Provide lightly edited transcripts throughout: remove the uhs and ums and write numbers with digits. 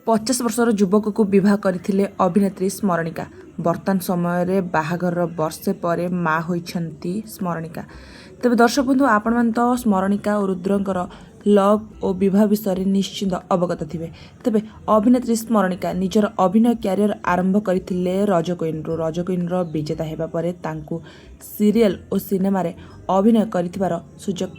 50 ବର୍ଷର ଯୁବକକୁ ବିବାହ କରିଥିଲେ ଅଭିନେତ୍ରୀ ସ୍ମରଣିକା। ବର୍ତ୍ତମାନ ସମୟରେ ବାହାଘରର ବର୍ଷେ ପରେ ମା ହୋଇଛନ୍ତି ସ୍ମରଣିକା। ତେବେ ଦର୍ଶକ ବନ୍ଧୁ, ଆପଣମାନେ ତ ସ୍ମରଣିକା ଓ ରୁଦ୍ରଙ୍କର ଲଭ୍ ଓ ବିବାହ ବିଷୟରେ ନିଶ୍ଚିତ ଅବଗତ ଥିବେ। ତେବେ ଅଭିନେତ୍ରୀ ସ୍ମରଣିକା ନିଜର ଅଭିନୟ କ୍ୟାରିୟର ଆରମ୍ଭ କରିଥିଲେ ରଜ କୁଇନ୍ରୁ। ରଜ କୁଇନ୍ର ବିଜେତା ହେବା ପରେ ତାଙ୍କୁ ସିରିଏଲ୍ ଓ ସିନେମାରେ ଅଭିନୟ କରିଥିବାର ସୁଯୋଗ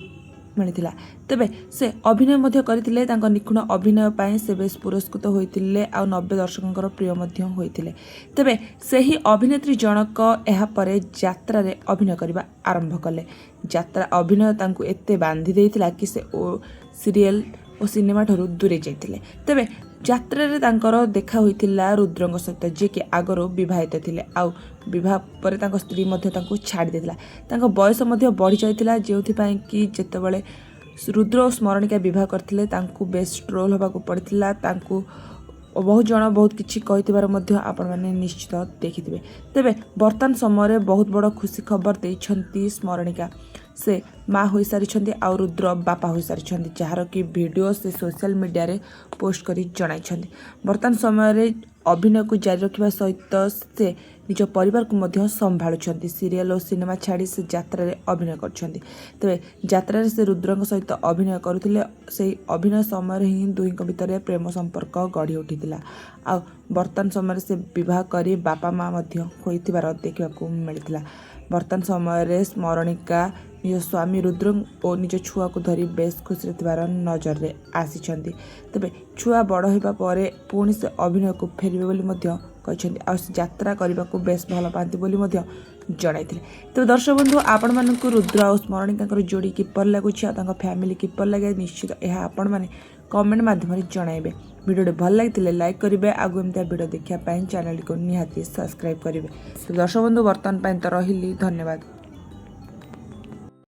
ମିଳିଥିଲା। ତେବେ ସେ ଅଭିନୟ ମଧ୍ୟ କରିଥିଲେ। ତାଙ୍କ ନିଖୁଣ ଅଭିନୟ ପାଇଁ ସେ ବେଶ ପୁରସ୍କୃତ ହୋଇଥିଲେ ଆଉ 90 ଦର୍ଶକଙ୍କର ପ୍ରିୟ ମଧ୍ୟ ହୋଇଥିଲେ। ତେବେ ସେହି ଅଭିନେତ୍ରୀ ଜଣକ ଏହାପରେ ଯାତ୍ରାରେ ଅଭିନୟ କରିବା ଆରମ୍ଭ କଲେ। ଯାତ୍ରା ଅଭିନୟ ତାଙ୍କୁ ଏତେ ବାନ୍ଧି ଦେଇଥିଲା କି ସେ ଓ ସିରିଏଲ୍ ଓ ସିନେମାଠାରୁ ଦୂରେଇ ଯାଇଥିଲେ। ତେବେ ଯାତ୍ରାରେ ତାଙ୍କର ଦେଖା ହୋଇଥିଲା ରୁଦ୍ରଙ୍କ ସହିତ, ଯିଏକି ଆଗରୁ ବିବାହିତ ଥିଲେ ଆଉ ବିବାହ ପରେ ତାଙ୍କ ସ୍ତ୍ରୀ ମଧ୍ୟ ତାଙ୍କୁ ଛାଡ଼ି ଦେଇଥିଲା। ତାଙ୍କ ବୟସ ମଧ୍ୟ ବଢ଼ି ଯାଇଥିଲା, ଯେଉଁଥିପାଇଁ କି ଯେତେବେଳେ ରୁଦ୍ର ଓ ସ୍ମରଣିକା ବିବାହ କରିଥିଲେ, ତାଙ୍କୁ ବେଶ ଟ୍ରୋଲ୍ ହେବାକୁ ପଡ଼ିଥିଲା। ତାଙ୍କୁ ବହୁତ ଜଣ ବହୁତ କିଛି କହିଥିବାର ମଧ୍ୟ ଆପଣମାନେ ନିଶ୍ଚିତ ଦେଖିଥିବେ। ତେବେ ବର୍ତ୍ତମାନ ସମୟରେ ବହୁତ ବଡ଼ ଖୁସି ଖବର ଦେଇଛନ୍ତି ସ୍ମରଣିକା। ସେ ମା ହୋଇସାରିଛନ୍ତି ଆଉ ରୁଦ୍ର ବାପା ହୋଇସାରିଛନ୍ତି, ଯାହାର କି ଭିଡ଼ିଓ ସେ ସୋସିଆଲ ମିଡ଼ିଆରେ ପୋଷ୍ଟ କରି ଜଣାଇଛନ୍ତି। ବର୍ତ୍ତମାନ ସମୟରେ ଅଭିନୟକୁ ଜାରି ରଖିବା ସହିତ ସେ ନିଜ ପରିବାରକୁ ମଧ୍ୟ ସମ୍ଭାଳୁଛନ୍ତି। ସିରିଏଲ୍ ଓ ସିନେମା ଛାଡ଼ି ସେ ଯାତ୍ରାରେ ଅଭିନୟ କରୁଛନ୍ତି। ତେବେ ଯାତ୍ରାରେ ସେ ରୁଦ୍ରଙ୍କ ସହିତ ଅଭିନୟ କରୁଥିଲେ। ସେହି ଅଭିନୟ ସମୟରେ ହିଁ ଦୁହିଁଙ୍କ ଭିତରେ ପ୍ରେମ ସମ୍ପର୍କ ଗଢ଼ି ଉଠିଥିଲା ଆଉ ବର୍ତ୍ତମାନ ସମୟରେ ସେ ବିବାହ କରି ବାପା ମା ମଧ୍ୟ ହୋଇଥିବାର ଦେଖିବାକୁ ମିଳିଥିଲା। ବର୍ତ୍ତମାନ ସମୟରେ ସ୍ମରଣିକା ନିଜ ସ୍ୱାମୀ ରୁଦ୍ର ଓ ନିଜ ଛୁଆକୁ ଧରି ବେଶ ଖୁସିରେ ଥିବାର ନଜରରେ ଆସିଛନ୍ତି। ତେବେ ଛୁଆ ବଡ଼ ହେବା ପରେ ପୁଣି ସେ ଅଭିନୟକୁ ଫେରିବେ ବୋଲି ମଧ୍ୟ କହିଛନ୍ତି ଆଉ ସେ ଯାତ୍ରା କରିବାକୁ ବେଶ ଭଲ ପାଆନ୍ତି ବୋଲି ମଧ୍ୟ ଜଣାଇଥିଲେ। ତେବେ ଦର୍ଶକ ବନ୍ଧୁ, ଆପଣମାନଙ୍କୁ ରୁଦ୍ର ଆଉ ସ୍ମରଣିକାଙ୍କର ଯୋଡ଼ି କିପରି ଲାଗୁଛି ଆଉ ତାଙ୍କ ଫ୍ୟାମିଲି କିପରି ଲାଗେ, ନିଶ୍ଚିତ ଏହା ଆପଣମାନେ କମେଣ୍ଟ ମାଧ୍ୟମରେ ଜଣାଇବେ। ଭିଡ଼ିଓଟି ଭଲ ଲାଗିଥିଲେ ଲାଇକ୍ କରିବେ। ଆଗକୁ ଏମିତିଆ ଭିଡ଼ିଓ ଦେଖିବା ପାଇଁ ଚ୍ୟାନେଲଟିକୁ ନିହାତି ସବସ୍କ୍ରାଇବ୍ କରିବେ। ତ ଦର୍ଶକ ବନ୍ଧୁ, ବର୍ତ୍ତମାନ ପାଇଁ ତ ରହିଲି। ଧନ୍ୟବାଦ।